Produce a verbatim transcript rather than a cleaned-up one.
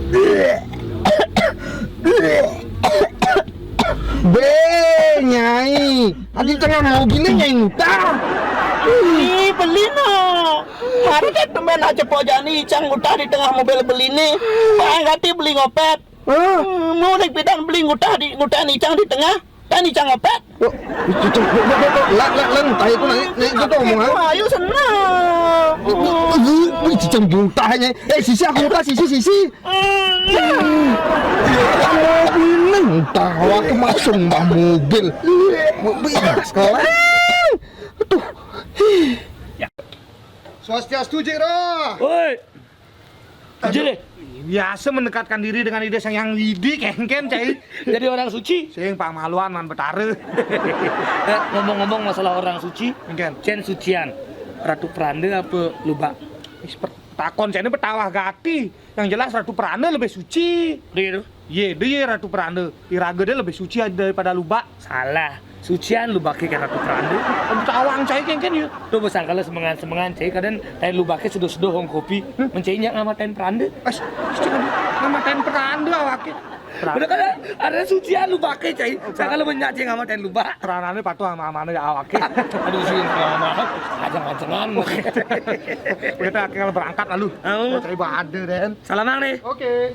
Bé, Nyai, adi tengah mobilé Nyai ngutah. Ih, beli no. Mari deh tumben aja pok jani icang ngutah di tengah mobil beli nih. Bang gati beli ngopet. Hah? Hmm, mau nih pidan beli ngutah di ngutah icang di tengah. Kan icang ngopet. Yo, itu tuh, yo, yo, yo, yo, lan, lan, lan, tahi itu naik, naik itu tuh omongan. Ayo senang. Itu, itu, itu, itu cicing buntahnya. Eh, sisi aku ngutah, sisi, sisi. Mobil nih, ngutah, waktu masuk mbah mobil. Mobil, sekarang. Aduh. Swastiastu, Jero. Woi. Jero. Biasa mendekatkan diri dengan ide Sang Hyang Widi, kengken, cai. Jadi orang suci. Sing pamaluan man betara. Eh, ngomong-ngomong masalah orang suci, kengken. Cén sucian, Ratu Pranda apa Lubak? Takon cén betawah gati. Yang jelas Ratu Pranda lebih suci. Dia itu. Iya, dia Ratu Pranda. Iraga dia lebih suci daripada Lubak. Salah. Sucian Lubaké kén Ratu Pranda. Tawang cai kengken ya. Tuh, besang kalau semengan-semengan cai, kadang tain Lubaké seduh-seduh hong kopi. Mencainya ngamatain Pranda. As, jangan ngamatain Pranda awake. Udah kan ada sucian Lubaké cai. Saya kalau menyat cai ngamatain Lubak. Peranannya patuh sama amanah ya awake. Aduh sih, mama. Ajang-ajangan. Kita akhirnya berangkat lalu. Oh. Cai badé, Den. Salamang nih. Oke.